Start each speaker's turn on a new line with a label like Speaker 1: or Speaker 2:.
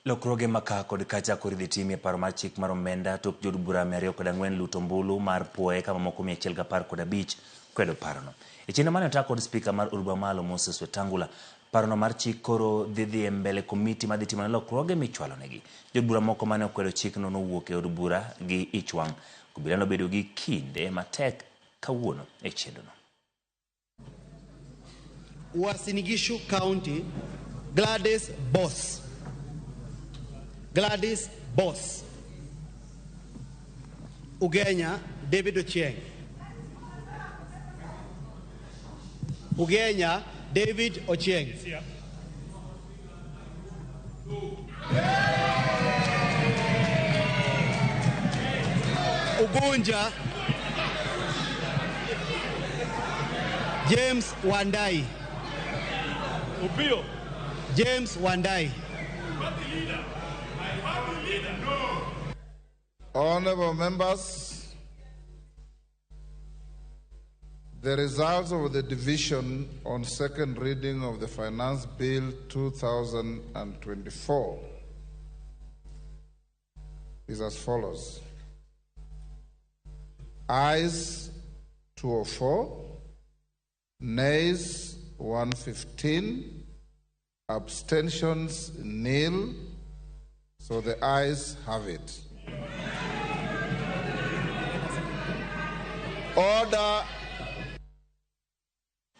Speaker 1: Lokruoge ma ka kod kacha koro idhi timie paro mar chik mar omenda tok jood bura 204 luto ombulu mar puoye ka mamoko 115 kwedo parono. E chenro mane ota kod spika mar od bura mamalo Moses Wetangula, parono mar chik koro dhi dhi e mbele komiti madhi timone lokruoge michwalonegi. Jood bura moko mane okwedo chikno nowuok e od bura gi ich wang'. Obila nobedo gi kinde matek kawuono e chenrono.
Speaker 2: Uasin Gishu County, Gladys Boss. Gladys Boss. Ugenya, David Ochieng. Ugenya, David Ochieng. Ugunja, James Wandai.
Speaker 3: Upio.
Speaker 2: James Wandai.
Speaker 4: Honorable members, the results of the division on second reading of the Finance Bill 2024 is as follows. Ayes 204, nays 115, abstentions nil, so the ayes have it. Order.